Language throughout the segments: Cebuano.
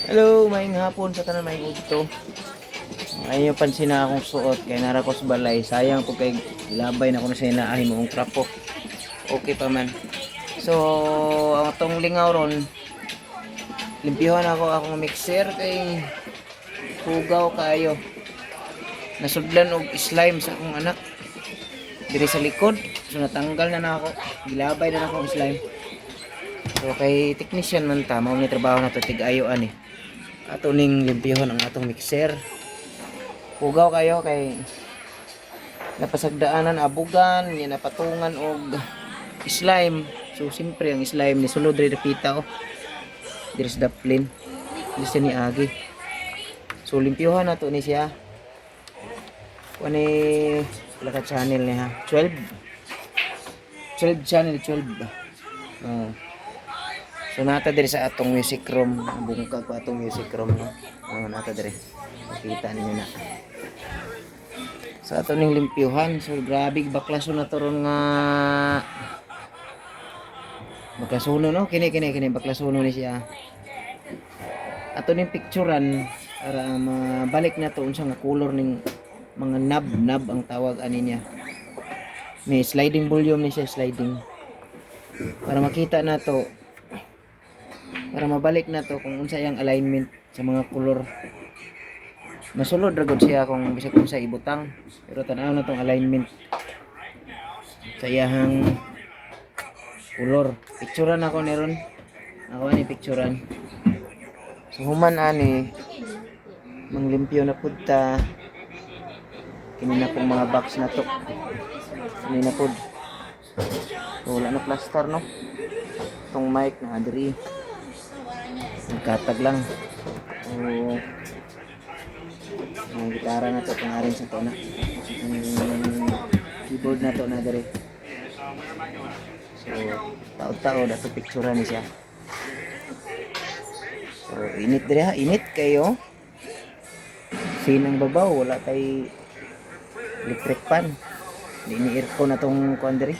Hello, maayong hapon sa tanan, maayong udto. Ay, yung pansin na akong suot kay nara ko sa balay. Sayang po kay ilabay na ko na sa inaahi mo ang trapo. Okay pa man. So, ang atong lingaw ron, limpyuhan ako akong mixer kay hugaw kaayo. Nasudlan og slime sa akong anak. Diri sa likod. So natanggal na na ako. Gilabay na na akong slime. So kay technician man ta, mao ni trabaho na to, tig-ayo ani. Ato ning limpyuhon ang atong mixer. Hugaw kayo kay napasagdaanan, abugan, niya napatungan og slime. So siyempre ang slime ni sulod diri dapita oh. Diri sa daplin. Diri siya ni agi. So limpyuhan nato ni siya. Kuan ni pila ka channel niya ha? 12. 12 channel, 12. Oh. So nata diri sa atong music room, bungkag pa atong music room, no. Oh, nata diri. Makita ninyo na. Sa ato ning limpyuhan, so grabe baklason na to ron nga baklasuno, no. Kini kini kini baklasuno ni siya. Ato ning picturean para mabalik na to unsa nga color ning mga knob. Knob ang tawag ani niya. May sliding volume ni siya, sliding. Para makita na to, para mabalik na to kung unsa iyang alignment sa mga kolor. Masulod ra gud siya kung bisag unsa ibutang, pero tan-aw na tong alignment sa iyahang kolor. Picturean ako ni ron, ako ani picturean. So human ani, manglimpyo na pud ta. Kini na pong mga box na to, kini na pud. So, wala na plaster, no. Itong mic na diri, nagkatag lang. So ang gitara na to, pangarin sa to na ang keyboard na to na diri. So tao-tao dato, picture ni siya. So init diri ha, init kayo. Sinang babaw, wala tay electric fan. Di ni aircon na tong kuan diri.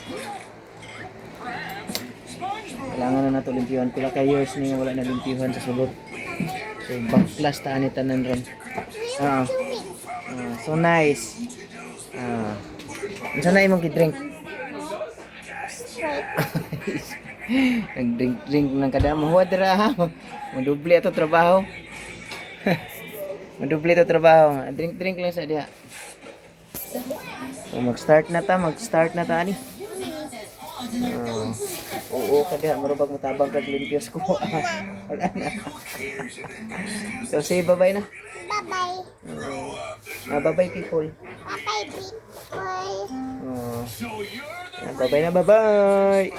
Kailangan na nato limpyuhan. Pila ka years ni wala na limpyuhan sa sulod. So baklas ta ani tanan ron. Ah, so nice. Ah. Unsa na imong gi-drink? Nag-drink drink ng kadamo. Huwag dira ha. Madubli ato trabaho. Madubli ato trabaho. Drink drink lang sa diha. So mag-start na ta, mag-start na ta ani. Oo ka diha, marubag motabang kag limpios ko. Wala na. So say bye-bye na. Bye-bye. Ah, bye-bye, people. Bye-bye, people. Oh. Bye-bye na, bye-bye.